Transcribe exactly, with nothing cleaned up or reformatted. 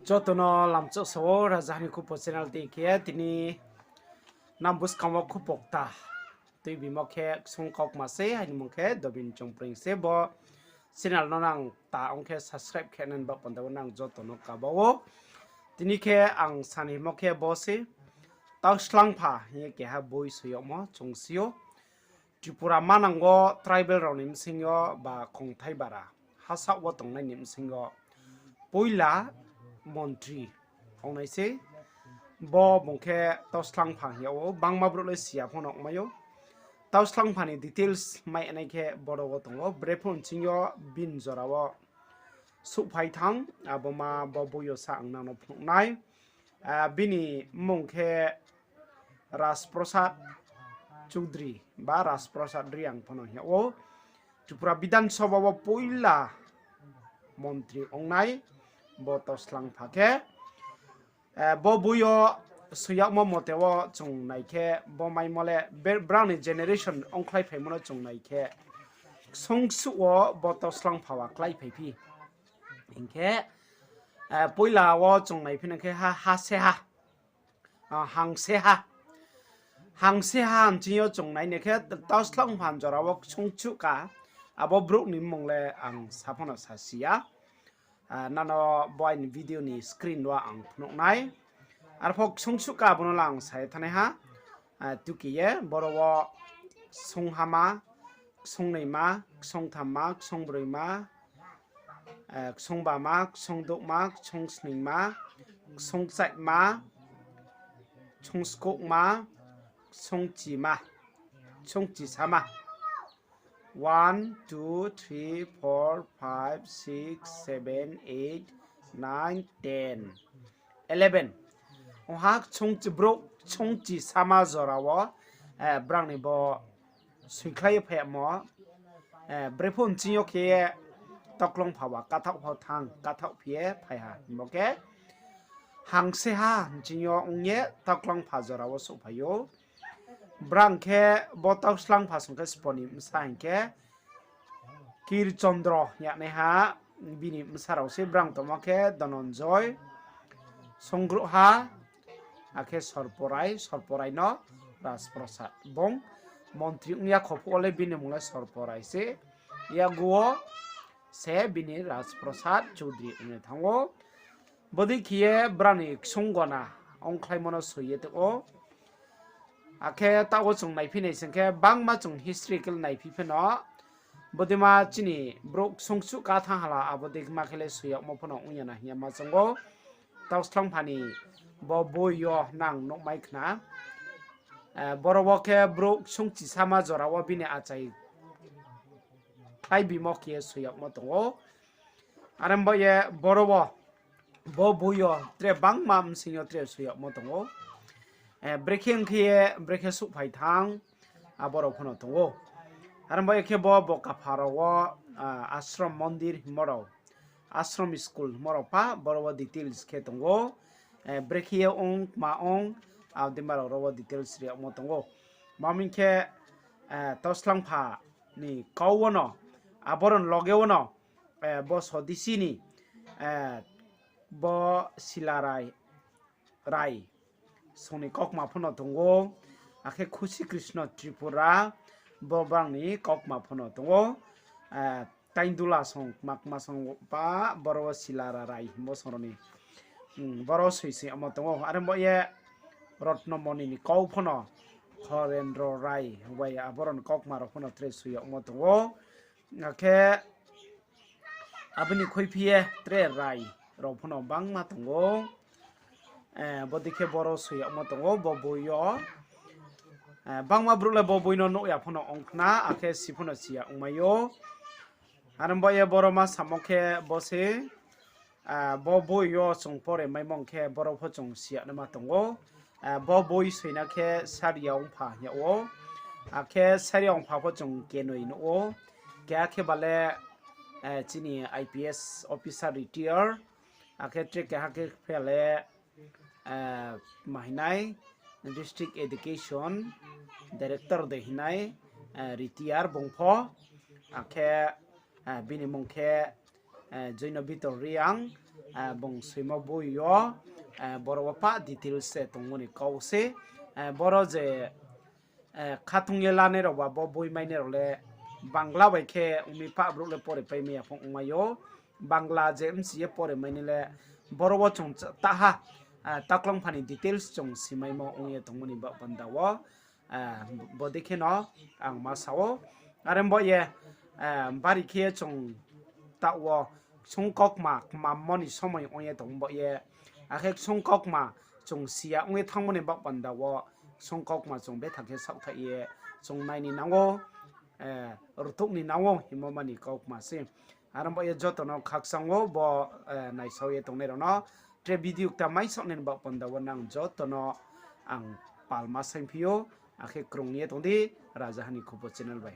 Jotono lamchok sao Raja Hani Khupo channel tei khe tini nam bwskango khupok ta twi bimo khe ksung kok ma se haini mung khe Dobin Chongpreng se bo channel no nang ta ong khe subscribe khe nang bak panda nang jotono kabao. Tini khe ang sani mo khe bo se tau slangpha hiye keha boi suyokmo chungsio. Tripura manango tribal rokni bwskango ba khongthai bara hasa o tongnaini bwskango puila montri ongnai se. Bo bung khe tau slangpha hiya o bangma brouh le siya phano wngmai o. Tau slangpha ni details mai nai khe borok o tongo. Bre phone bwskango bin jora o suhphai thang abo ma bo boyo sa ang nang no phunuknai. Ah, bini mung khe Rajprasad Chowdhury ba Rajprasad Reang phano hiya o. Tripura Bidhan Sabha o puila montri ongnai bo tau slangpha khe. Eh, bo buyo suyakmo mote o chwng nai khe bo mai mole be-, brang ni generation ongkhlai phaimo no chwng nai khe ksung su o bo tau slangpha wa klai phai phi. Hinkhe, eh, puila o chwng nai phino khe ha, ha se ha. Ah, hangse ha. Hangse ha hamching yo chwng nai ne khe tau slangpha jora o ksung chu ka. Abo brouh ni mung le ang saphano sa siya. Ah, nano bo aini video ni screen o ang phunuknai. Arpho ksung su ka abono lang sai thanai ha. Ah, tuki ye boro o ksung hama, ksung nai ma, ksung tham ma, ksung broi ma, eh, ksung ba ma, ksung duk ma, ksung sning ma, ksung chai ma, ksung skuk ma, ksung chi ma, ksung chi sa ma. One, two, three, four, five, six, seven, eight, nine, ten, eleven. Oha chungchi brouh chungchi sama jora o, eh, brang ni bo suikhlai phai mo, eh, bre phone ching yo khe toklong pha wa kathok pha thang, kathok phiye phai ha. Bo khe hangse ha ching yo ong ye toklong pha jora o suh phai o. Brang khe bo tau slangpha song khe sponi bwsa hinkhe Kir Chandra yaknai ha bini bwsa rok se brang tongma khe Dhananjay, Songruha, akhe Sorporai, Sorporai no Rajprasad. Bong montri wngya khophuk o le bini mung le Sorporai se. Yaguo se bini Rajprasad Chowdhury wngwi thango. Bwdwi khiye brani ksung gona ongkhlaimano swiye tongw. Akhe tago chwng naiphi naisingkhe bangma chwng historical naiphi pheno bwdwima chini brouh ksung su ka thang hala abo dikma khele suyokma phano wngya na hiya ma chwngo. Tau swlangphani bo boio nang nukmai khna. Eh, boro bo khe brouh ksung chisama jorao bini achai khlai bimo khe suyokma tongo. Are bo ye boro bo, bo boio tre bangma bwswingo tre suyokma tongo. Eh, brekhe wngkhe ye brekhe sukphai thang, a borok phano tongo. Are bo ye khe bo, bo kapha rogo, ah, ashram mondir himorok, ashram school himorok pa, boro bo details khe tongo. Eh, brekhe ye wng, ma wng, ah, dimba rok rogo details riyokma tongo. Maming khe, eh, tau swlangpha ni kau wano, aboroni loge wano, eh, bo sodisini, eh, bo Silarai Rai songni kokma phano tongo, akhe Khusi Krishna Tripura bo bangni kokma phano tongo, eh, Taindula song, makma song ba boro Silara Rai hinbo songroni, hmm, boro sui sui omo tongo. Are bo ye Rotnomoni ni kau phano Horendro Rai bai aboroni kokma rok phano tre sui omo tongo. Akhe aboni khoi phiye tre rai rok phano bangma tongo. Eh, bo dikhe boro sui omo tongo, bo boio. Eh, bangma brouh le bo boino nukya phano ongkhna, akhe si phano siya wngmaio. Are bo ye boro ma samo khe bo se, ah, bo boio chwng pore maimong khe borok pho chwng siya nima tongo. Ah, bo boi soina khe Sariya Wngpha hiya o. Akhe Sariya Wngpha pho chwng kenoi nuko. Keha khe bale, eh, chini I P S officer retire. Akhe tre keha khe phele, eh, mahinai District Education Director de hinai, eh, retire bongpho. Akhe, eh, bini mung khe eh, Joino Bitor Riang, eh, bung swimo bui o, eh, boro o pa details se tongmani kau se, eh, boro je, eh, khatung ye lanai rok ba bo bui mainai rok le Bangla bai khe umi pa brouh le pore pai maya phung wngmai o, Bangla je msi ye pore maini le boro o chung taha, eh, taklong phani details chung simaimo wngye tongmani ba panda o. Ah, bo dikhe no ang ma sao. Are bo ye, ah, bari khe chung ta o songkokma kmamoni somoi ongye tong bo ye. Akhe songkokma chung siya ongye thangmoni bak panda o songkokma chung bethak khe saktha ye chung naini nango, eh, rutukni nango himo mani kokma se. Aro bo ye jotono khakchang o bo, eh, naisao ye tongnai rokno. Tre video ta mai soknai bak panda o nang jotono ang palma saimphio, akhe krung ye tongdi Raja Hani Khupo channel bai.